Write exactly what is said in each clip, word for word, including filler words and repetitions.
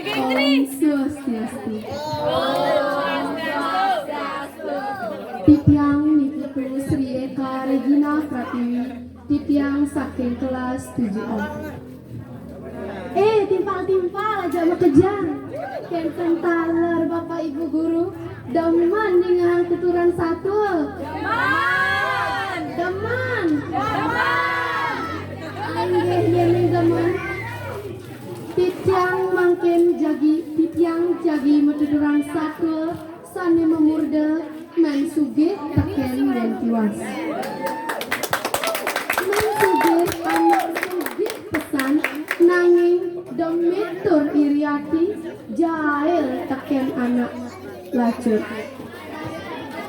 Om Swastiastu. Titiang Ni Putu Sri Eka Regina Pratiwi, titiang saking kelas tujuh A. Eh, timpal-timpal aja makejang. Kenten taler Bapak Ibu Guru, demen ningehang tuturan satua. Demen. Demen. Demen. Inggih, inggih demen. Titiang mangkin jagi, titiang jagi matuturan satua sane mamurda Mén Sugih tekén Mén Tiwas. Mén Sugih anak sugih pesan, nanging demit tur iri ati, jail tekén anak lacur.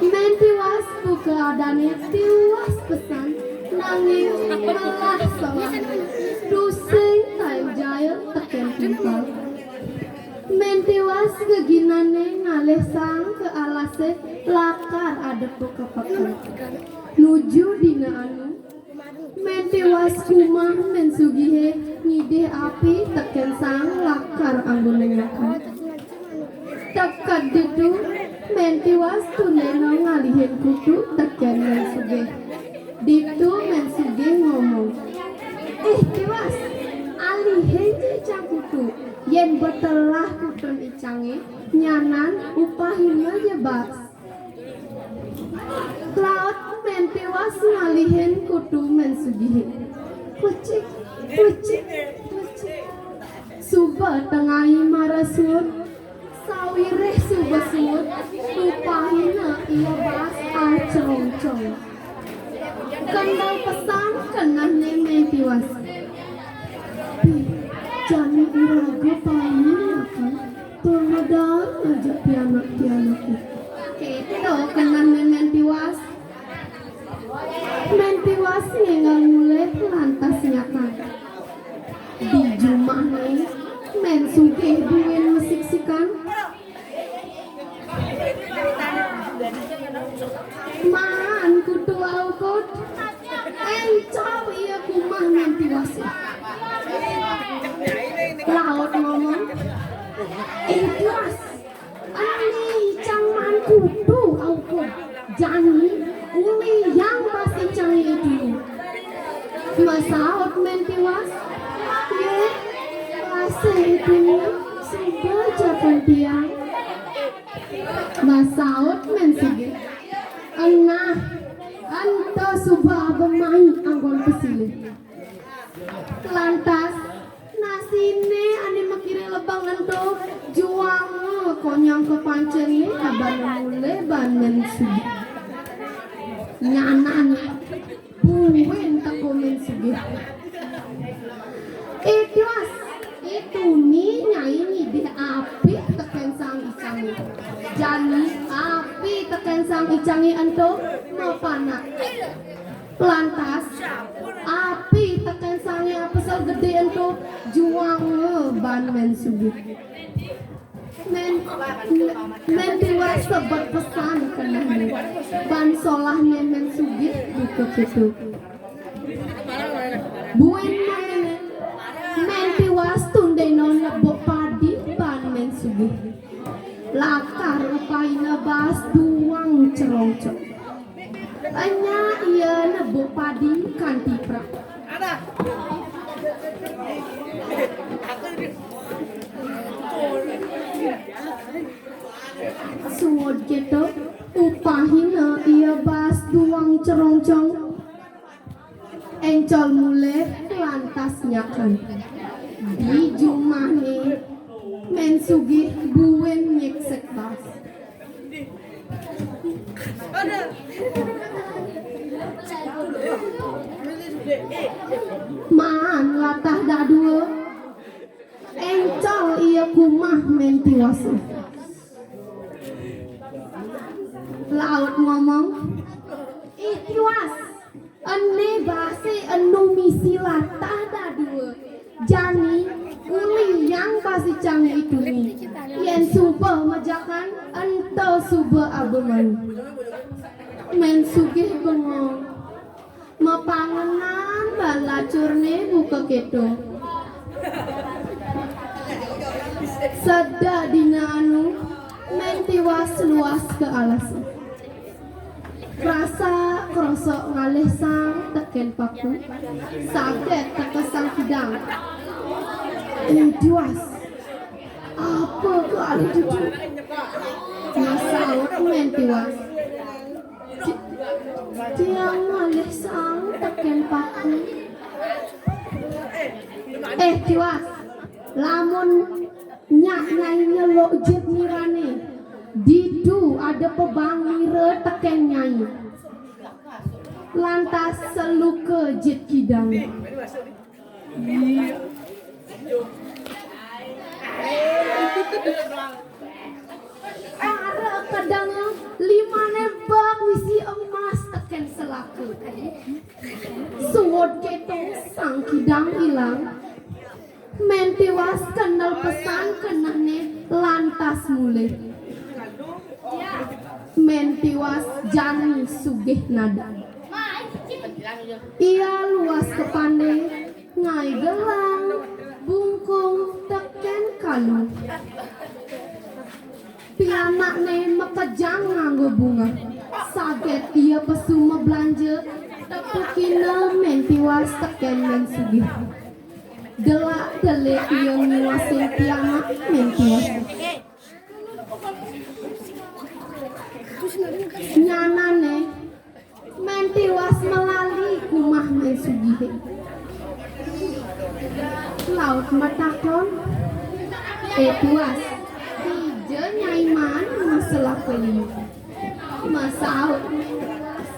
Mén Tiwas buka adané tiwas pesan, nanging melah solah, tusing taén jail tekén timpal. Mén Tiwas geginané ngalih saang ka alasé lakar adepa ka peken. Nuju dina anu, Mén Tiwas kumah Mén Sugihé ngidih api tekén saang lakar anggona nyakan. Teked ditu, Mén Tiwas tundéna ngalihin kutu tekén Mén Sugih. Ditu Mén Sugih ngomong, "Eh, Tiwas, alihin ja icang kutu. Yén ba telah kutun icangé, nyanan upahina ja baas." Laut Mén Tiwas ngalihin kutu Mén Sugihé. Kucik, kucik, kucik. Suba tengai mara suud, sawiréh suba suud, upahina ia baas acrongcong. Kendel pesan kenehné Mén Tiwas. Ih, jani iraga payu makan, tur medal ajak pianak-pianaké. Kéto kenehné Mén Tiwas. Mén Tiwas ngénggal mulih lantas nyakan. Di jumahné, Mén Sugih buin masiksikan. Maan kutu aukud, éncol ia kumah Mén Tiwas. Laut ngomong, "Eh, Tiwas, ené icang maan kutu aukud. Jani, uliang baas icangé ditu." Masaut Mén Tiwas, "Yé, baasé ditu suba jakan tiang." Masaut Mén Sugih, "Nah, ento suba aba mai anggon pasilih." Lantas, nasiné ané makiré lebeng ento juanga konyang ka pancéné, abané mulih baan Mén Sugih. Nyanan buin teka Mén Sugih. "Eh, Tiwas, ituné nyai ngidih api tekén saang icangé. Jani api tekén saang icangé ento mapanak." Lantas, api tekén saangé apesel gedé ento juanga baan Mén Sugih. Mén, Mén Tiwas sebet pesan kenehné. Baan solahné Mén Sugih buka kéto. Buin mangkéné, Mén Tiwas tundéna nebuk padi baan Mén Sugih. Lakar upahina baas duang crongcong. Enya ia nebuk padi kanti prak. Suud kéto, upahina ia baas duang crongcong. Éncol mulih lantas nyakan. Di jumahné, Mén Sugih buin nyiksik baas. Maan latah dadua, éncol ia kumah Mén Tiwas. Laut ngomong, "Ih, Tiwas, ené baasé enu misi latah dadua. Jani, uliang baas icangé ditu. Yén suba majakan, ento suba aba mai." Mén Sugih bengong. Mapangenan baan lacurné buka kéto. Sedek dina anu, Mén Tiwas luas ka alas. Krasa krosok ngalih saang tekén paku, saget teka Sang Kidang. "Eh, Tiwas, apa ka alih dudu?" Masaut Mén Tiwas. "Ti-, tiang ngalih saang tekén paku." "Eh, Tiwas, lamun nyak Nyai nyeluk jit nirané, ditu ada pabang nira tekén Nyai. Lantas seluka jit kidang." Mara kedeng limané bak misi emas tekén selaka. Suud kéto Sang Kidang ilang. Mén Tiwas kendel pesan kenehné lantas mulih. Mén Tiwas jani sugih nadan. Ia luas ka pandé, ngaé gelang, bungkung, tekén kalu. Pianakné makejang nganggo bungah. Saget ia pesu mablanja, tepukina Mén Tiwas tekén Mén Sugih. Delak-delik ia ngiwasin pianak Mén Tiwas. Nyanané Mén Tiwas malali ka umah Mén Sugihé. Laut matakon, "Eh, Tiwas, dija Nyai maan maselaka liu?" Masaut Mén Tiwas,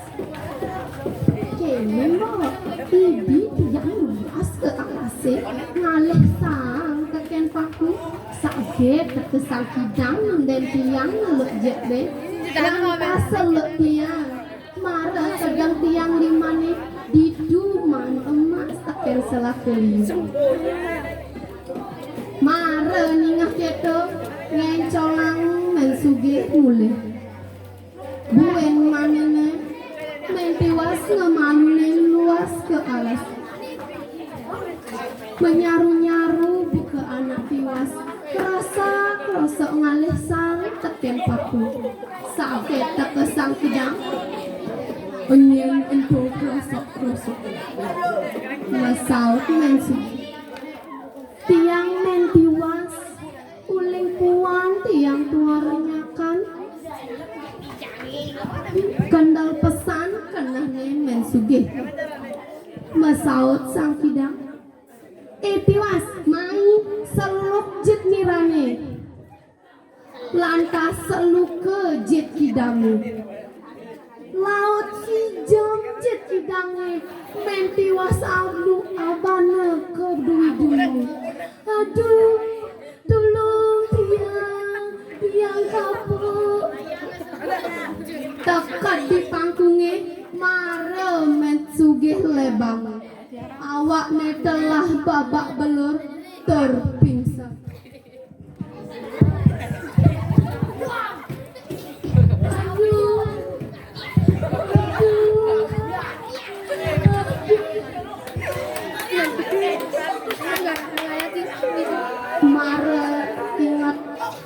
"Kéné, Mbok, dini tiang luas ka alasé, ngalih saang tekén paku, saget teka Sang Kidang nundén tiang nyeluk jitné, lantas seluk tiang. Mara kedeng tiang limané, ditu maan emas tekén selaka liu." Mara ningeh kéto, ngéncolang Mén Sugih mulih. Buin maniné, Mén Tiwas ngemaluné luas ka alas. Manyaru-nyaru buka anak Tiwas, krasa krosok ngalih saang tekén paku. Saget teka Sang Kidang. "Nyén ento krosok-krosok?" Masaut Mén Sugih. "Tiang Mén Tiwas, uling puan tiang tuara nyakan." Kendel pesan kenehné Mén Sugih. Masaut Sang Kidang. "Eh, Tiwas, mai seluk jit nirané." Lantas seluka jit kidangé. Laut sijem jit kidangé, Mén Tiwas abana ka dui-dui. "Aduh, tulung tiang, tiang kapok." Teked di pangkungé, mara Mén Sugih lébang. Awakné telah babak belur tur pingsan. Mara inget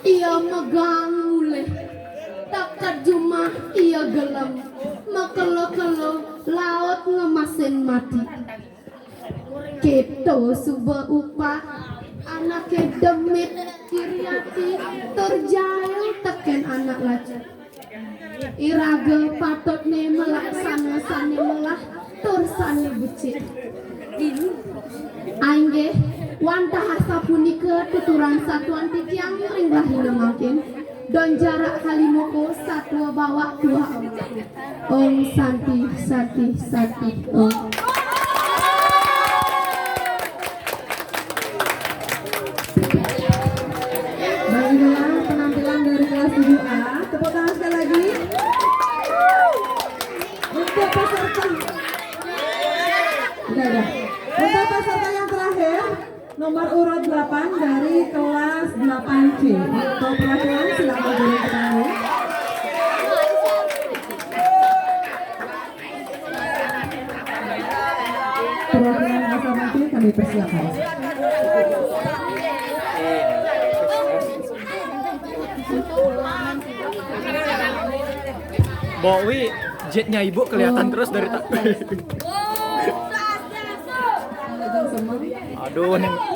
ia megang mulih. Teked jumah ia gelem. Makelo-kelo laut ngemasin mati. Kéto suba upah anaké demit iri ati tur jail tekén anak lacur. Iraga patutné malaksana sané melah tur sané becik. Inggih, wantah asapunika tuturan satuan titiang ring rahina mangkin. Don jarak kalimo ko satua bawak tuah. Om Santi, Santi, Santi, Om. Baik, itulah penampilan dari kelas tujuh A. Tepuk tangan sekali lagi. Untuk peserta. Udah, udah. Untuk peserta yang terakhir, nomor urut delapan dari kelas delapan C. Untuk perwakilan, silakan turun ke panggung. Perwakilan kelas delapan C kami persilakan. Bowi, jetnya ibu kelihatan terus dari tadi. Aduh, nih.